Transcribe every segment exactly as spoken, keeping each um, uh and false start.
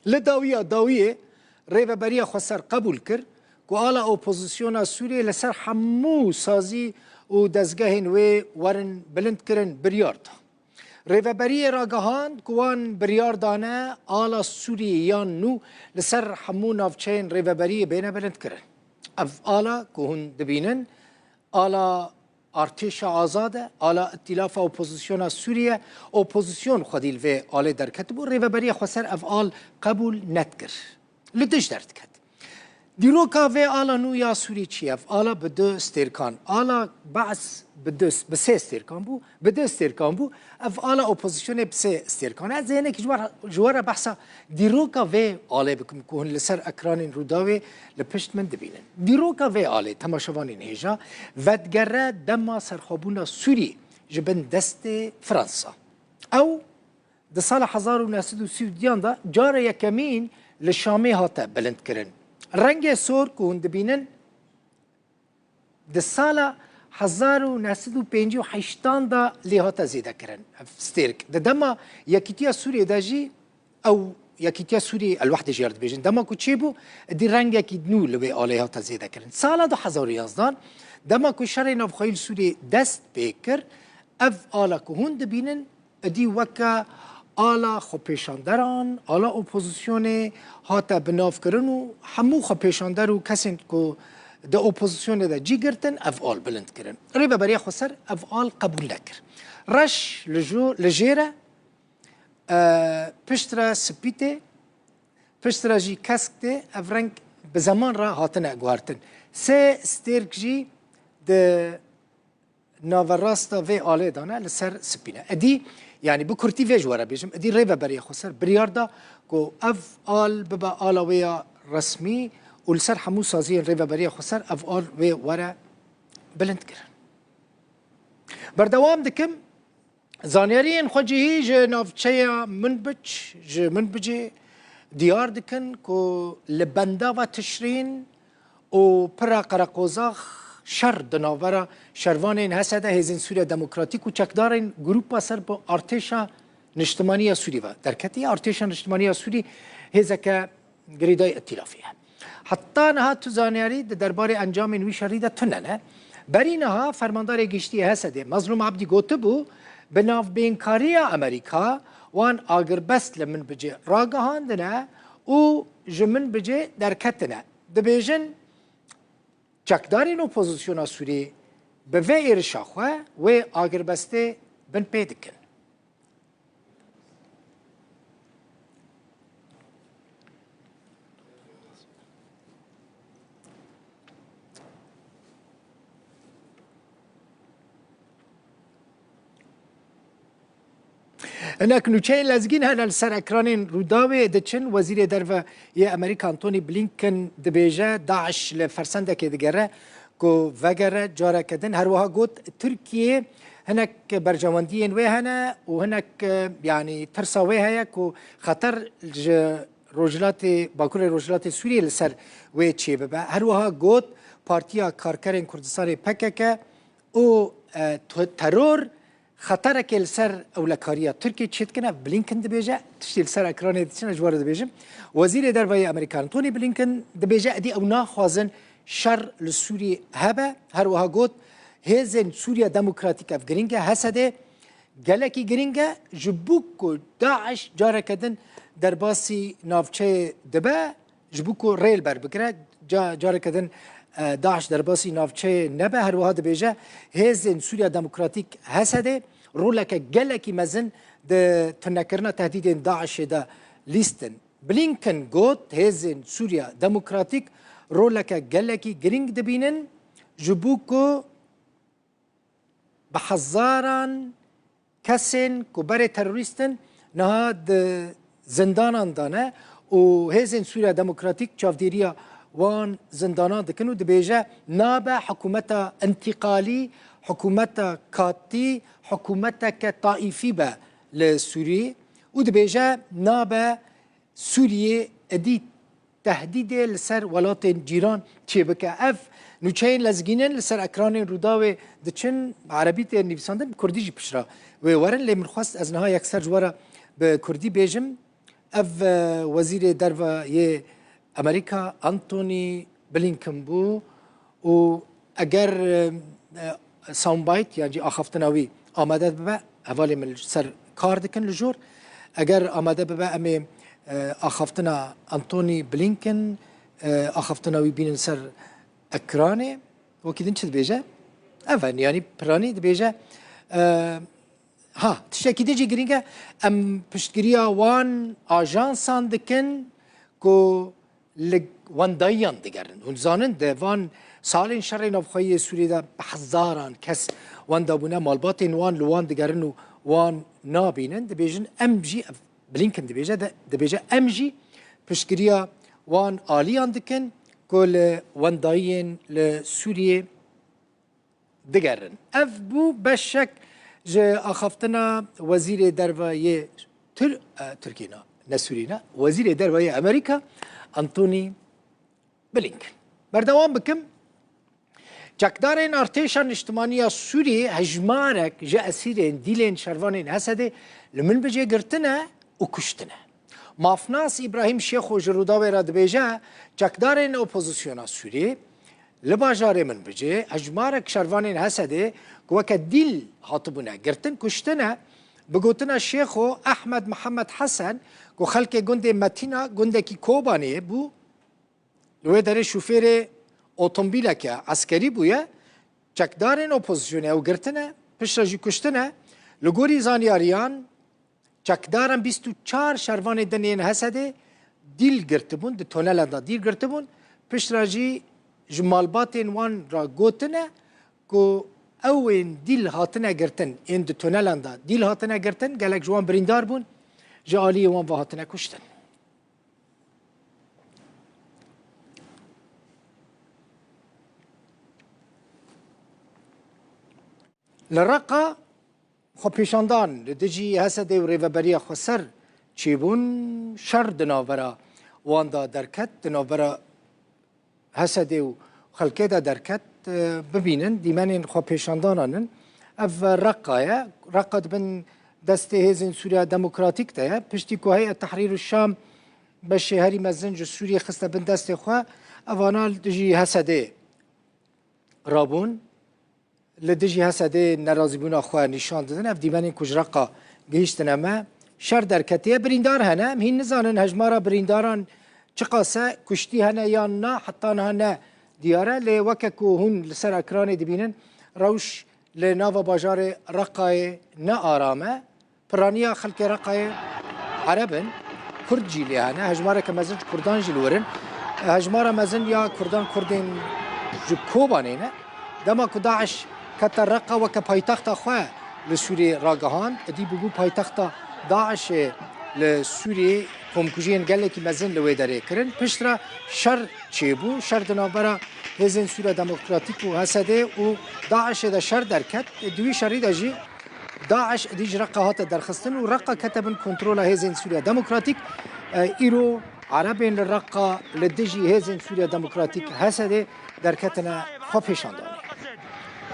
Li dawiya dawiyê Rêveberiya Xweser qebûl kir ku ala opozisyona Sûriyê li ser hemû sazî û dezgehên wê werin bilindkirin biryar da. Rêveberiyê ragihand ku wan biryar dane ala Sûriyê yan nû li ser hemû navçeyên rêveberiyê bêne bilindkirin. Ev ala ku hûn dibînin, ala artêşa azad e, ala îtîlafa opozisyona Sûrî ye. Opozisyon xwedî li vê alê derketibû. Rêveberiya Xweser ev al qebûl nedikir. Li dij derdiket. Dîroka vê ala nû ya Sûrî çi ye? Ev ala bi du stêrkan. Ala Be's bi du, bi sê stêrkan bû, bi du stêrkan bû. Ev ala opozisyonê bi sê stêrkan e. Ez ê hinekî ji we re, ji we re behsa dîroka vê alê bikim ku hûn li ser ekranên Rûdawê li pişt min dibînin. Dîroka vê alê, temaşevanên hêja, vedigere dema serxwebûna Sûrî ji bin destê Fransa. Ew di sala hezar û neh sed û sî û duyan de cara yekemîn li Şamê hate bilindkirin. Rengê sor ku hûn dibînin, di sala hezar û neh sed û pêncî û heştan de lê hate zêdekirin. Ev stêrk. Di dema Yekîtiya Sûriyê de jî ew Yekîtiya Sûriyê El-Wehdê jî ya dibêjin. Dema ku çêbû, dî rengekî nû li wê alê hate zêdekirin. Sala du hezar û yazdan, dema ku şerê navxweyî li Sûriyê dest pê kir, ev ala ku hûn dibînin, Êdî weke ala xwepêşanderan, ala opozisyonê hate binavkirin û hemû xwepêşander û kesên ku di opozisyonê de cî girtin, ev al bilind kirin. Rêveberiya Xweser ev al qebûl nekir. Reş li jo-, li jê re, e, piştre spî tê, piştre jî kesk tê, ev reng bi zeman re hatine guhertin. Sê stêrk jî di naverasta vê alê de ne, li ser spî ne. Êdî, yanî bi kurtî vê ji we re bêjim, êdî Rêveberiya Xweser biryar da ku ev al bibe ala wê ya resmî û li ser hemû saziyên Rêveberiya Xweser ev al wê were bilindkirin. Berdewam dikim, zanyariyên xwecihî ji navçeya Minbic, ji Minbicê diyar dikin ku li bendava Tişrîn û pira Qereqozax şer di navbera şervanên H S D, Hêzên Sûriya Demokratîk û çekdarên Grûpa ser bi Artêşa Niştimanî ya Sûrî ve derketî. Artêşa Niştimanî ya Sûrî hêzeke girêdayî îtîlafê ye. Heta niha tu zanyarî di derbarê encamên wî şerî de tune ne. Berî niha Fermandarê Giştî yê H S D'ê Mezlûm Ebdî gotibû, bi navbênkariya Amerîka wan agirbest li Minbicê ragihandine û ji Minbicê derketine. Dibêjin, çekdarên opozisyona Sûriyê bi vê êrişa xwe wê agirbestê binpê dikin. Hinek nûçeyên lezgîn hene li ser ekranên Rûdawê diçin. Wezîrê Derve yê Amerîka Antony Blinken dibêje, DAIŞ li fersendekê digere ku vegere careke din. Her wiha got, Tirkiye hinek berjewendiyên wê hene û hinek, e, yanî tirsa wê heye ku xeter ji Rojhilatê, Bakurê Rojhilatê Sûriyê li ser wê çêbibe. Her wiha got, Partiya Karkerên Kurdistanê P K K û, e, te-, teror xeterekê li ser ewlekariya Tirkiyê çêdikin. Ev Blinken dibêje, tiştê li ser ekranê diçin, ez ji we re dibêjim. Wezîrê Derve yê Amerîkan Tony Blinken dibêje, êdî ew naxwazin şer li Sûriyê hebe. Her wiha got, hêzên Sûriya Demokratîk, ev giring e, H S D gelekî giring e, ji bo ku DAIŞ careke din derbasî navçeyê dibe, ji bo ku rê li ber bigire, ca-, careke din, e, DAIŞ derbasî navçeyê nebe. Her wiha dibêje, hêzên Sûriya Demokratîk, H S D, roleke gelekî mezin di tunekirina tehdîdên DAIŞê de lîstin. Blinken got, hêzên Sûriya Demokratîk roleke gelekî giring dibînin, ji bo ku bi hezaran kesên ku berê terorîst in niha di zindanan de ne û hêzên Sûriya Demokratîk çavdêriya wan zindanan dikin û dibêje, nabe hikûmeta întîqalî, hikûmeta katî, hikûmeteke taîfî be li Sûriyê û dibêje, nabe Sûriyê êdî tehdîdê li ser welatên cîran çêbike. Ev nûçeyên lezgîn in, li ser ekranên Rûdawê diçin, bi erebî tê nivîsandin, bi kurdî jî piştre wê werin. Lê min xwest ez niha yekser ji we re bi kurdî bêjim. Ev, e, Wezîrê Derve yê Amerîka Antony Blinken bû û eger, e, e, soundbite, yan jî axaftina wî amade bibe, hevalê min li ser kar dikin li jor. Eger amade bibe, em ê, e, axaftina Antony Blinken, e, axaftina wî bînin ser ekranê. Wekî din çi dibêje? Ev e, yanî piranî dibêje, e, ha, tiştekî din jî girîng e, em piştgiriya wan ajansan dikin ku li wendayiyan digerin. Hûn zanin, di van salên şerê navxweyî yê Sûriyê de bi hezaran kes wenda bûne, malbatên wan li wan digerin û wan nabînin. Dibêjin, em jî, ev Blinken dibêje, de, dibêje, em jî piştgiriya wan aliyan dikin ku li wendayiyên li Sûriyê digerin. Ev bû beşek ji axaftina Wezîrê Derve yê Tir-, e, Tirkiyê, na, ne Sûriyê ne, Wezîrê Derve yê Amerîka, Antony Blinken. Berdewam bikim. Çekdarên Artêşa Niştimanî ya Sûriyê hejmarek ji esîrên dîlên şervanên Hesedê li Minbicê girtine û kuştine. Mafnas Îbrahîm Şêxo ji Rûdawê re dibêje, çekdarên opozisyona Sûriyê li bajarê Minbicê hejmarek şervanên Hesedê ku weke dîl hatibûne girtin, kuştine. Bi gotina Şêxo, Ehmed Mihemed Hesen ku xelkê gundê Metîna, gundekî Kobaniyê bû, li wê derê şofêrê otomobîleke eskerî bûye, çekdarên opozisyonê ew girtine, piştre jî kuştine. Li gorî zanyariyan, çekdaran bîst û çar şervanê din yên Hesedê dîl girtibûn, di tonelan de dîl girtibûn. Piştre jî ji malbatên wan re gotine ku ew ên dîl hatine girtin, ên di tonelan de dîl hatine girtin, gelek ji wan birîndar bûn, ji aliyê wan ve hatine kuştin. Li Reqa xwepêşandan li dijî Hesedê û Rêveberiya Xweser çêbûn, şer di navbera wan de derket, di navbera Hesedê û xelkê de derket, e, bibînin, dîmenên xwepêşandanan in. Ev Reqa ye. Reqa di bin destê Hêzên Sûriya Demokratîk de ye. Piştî ku Heyet Tehrîr û Şam beşê herî mezin ji Sûriyê xiste bin destê xwe, evana li dijî Hesedê rabûn. Li dijî Hesedê nerazîbûna xwe nîşan didin. Ev dîmenên ku ji Reqa gihîştine me, şer derketiye. Birîndar hene. Em hîn nizanin hejmara birîndaran çiqas e, kuştî hene yan na, heta niha ne diyar e. Lê weke ku hûn li ser ekranê dibînin, rewş li nava bajarê Reqayê ne aram e. Piraniya xelkê Reqayê Ereb in, Kurd jî lê hene, hejmareke mezin ji Kurdan jî li wir in. Hejmara mezin ya Kurdan, Kurdên ji Kobanê ne. Dema ku DAIŞ kete Reqa weke paytexta xwe li Sûriyê ragihand, êdî bûbû paytexta DAIŞê li Sûriyê, komkujiyên gelekî mezin li wê derê kirin. Piştre şer çêbû, şer di navbera Hêzên Sûriya Demokratîk û Hesedê û DAIŞê de şer derket. Di wî şerî de jî DAIŞ êdî ji Reqa hate derxistin û Reqa kete bin kontrola Hêzên Sûriya Demokratîk. E, îro Erebên li Reqa li dijî Hêzên Sûriya Demokratîk, Hesedê, derketine xwepêşandanê.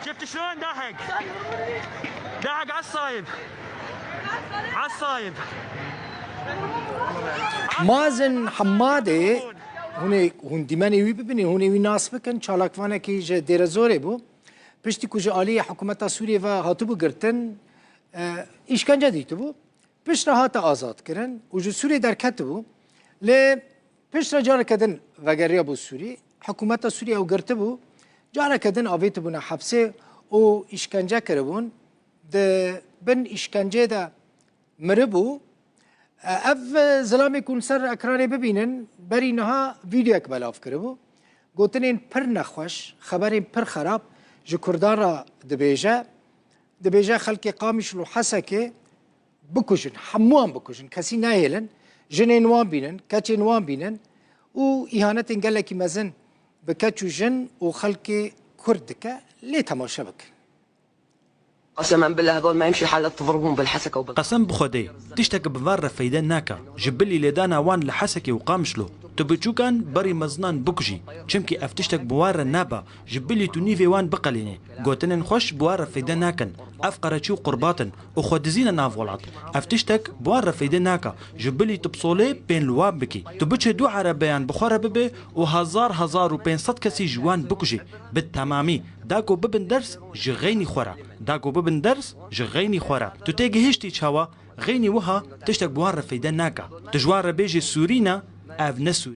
شفت شلون داحق؟ داحق على الصايب. على الصايب. Mazin Hemadê, hûn ê, hûn dîmenê wî bibînin, hûn ê wî nas bikin, çalakvanekî ji Dêrezorê bû. Piştî ku ji aliyê hikûmeta Sûriyê ve hatibû girtin, e, îşkence dîtibû. Piştre hate azadkirin û ji Sûriyê derketibû. Lê piştre careke din vegeriyabû Sûrî. Hikûmeta Sûriyê ew girtibû. Careke din avêtibûne hepsê û îşkence kiribûn. Di bin îşkencê de miribû. E, ev zilamê ku hûn ser ekranê bibînin, berî niha vîdeoyek belav kiribû. Gotinên pir nexweş, xeberên pir xerab ji Kurdan re dibêje. Dibêje xelkê Qamişlo û Hesekê bikujin, hemûyan bikujin, kesî nehêlin, jinên wan bînin, keçên wan bînin û îhanetên gelekî mezin bi keç û jin û xelkê Kurd dike, lê temaşe bikin. قسما بالله هذول ما يمشي الحال لا تضربهم بالحسكة وبال Qesem bi Xwedê, tiştek bi van re feyde nake, ji bilî lêdana wan li Hesekê û Qamişlo. Tu biçûkan berî mezinan bikujî, çimkî ev tiştek bi wan re nabe, ji bilî tu nîvê wan biqelînî. Gotinên xweş bi wan re feyde nakin. Ev qereçî û qurbat in û xwe dizîne nav welat. Ev tiştek bi wan re feyde nake, ji bilî tu bi solê pên li wan bikî. Tu biçe du erebeyan bi xwe re bibe û hezar, hezar û pênc sed kesî ji wan bikujî. Bi temamî, da ku bibin ders ji xeynî xwe re. Da ku bibin ders ji xeynî xwe re. Tu tê gihiştî çawa? Xeynî wiha tiştek bi wan re feyde nake. Tu ji wan re bêjî sûrî ne, ev ne sûrî.